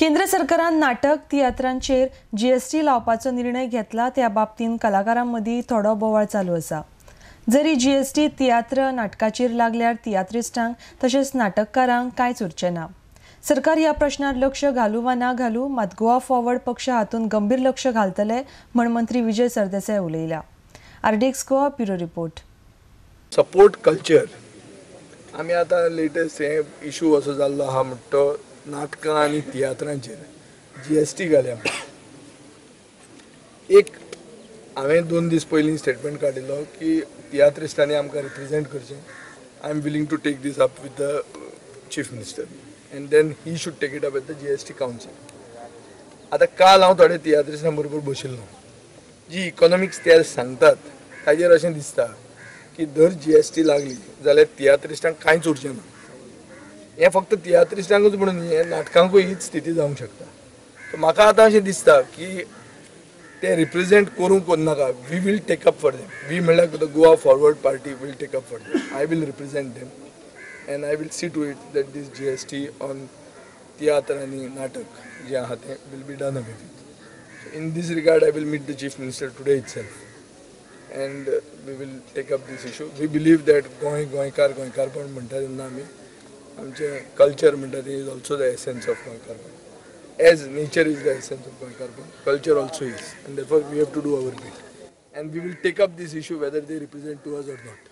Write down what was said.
केंद्र सरकारान नाटक तियात्रांचेर जीएसटी लावपाचो निर्णय घेतला त्या बाबतींत कलाकारां मदीं थोडो बोवाळ चालू आसा. जरी जीएसटी तियात्र नाटकाचेर लागल्यार तियात्रिस्टांक तशेंच नाटककारांक कांयच उरचें ना. सरकार ह्या प्रश्नार लक्ष घालूं वा ना घालूं, मात गोवा फॉरवर्ड पक्ष हातूंत गंभीर लक्ष घालतले म्हण मंत्री Vijay Sardesai उलयल्या. RDX Goa bureau report. Support culture. आमी आतां लेटस्ट हे इशू असो जाल्लो आहा म्हणटा तो नाटकां आनी तियात्रांचेर जीएसटी घाल्या. एक हांवें 2 दीस पयलीं स्टेटमेंट काडिल्लो की तियात्रिस्टांनी आमकां रिप्रेजेंट करचें. I am willing to take this up with the chief minister and then he should take it up at the GST council. आतां काल हांव थोडे तियात्रिस्टां बरोबर बशिल्लो. जी इकॉनॉमिक्स ते सांगतात ताजेर अशें दिसता की जर जीएसटी लागली जाल्यार तियात्रिस्टांक कांयच उरचें ना. हें फक्त तियात्रिस्टांकूच म्हणून न्ही, हें नाटकांकूय हीच स्थिती जावंक शकता. सो म्हाका आतां अशें दिसता की ते रिप्रेजेंट करूंक नाका. We will take up for them. We म्हणल्यार the Goa Forward Party will take up for them. I will represent them and I will see to it that this GST on tiatr आनी नाटक जें आहा तें will be done away with. In this regard I will meet the chief minister today itself and we will take up this issue. We believe that Goa गोंयकार गोंयकारपण म्हणटा तेन्ना आमी आमचें कल्चर म्हणटा तें is also the essence of गोंयकारपण. As nature is the essence of गोंयकारपण, culture also is, and therefore we have to do our bit and we will take up this issue whether they represent to us or not.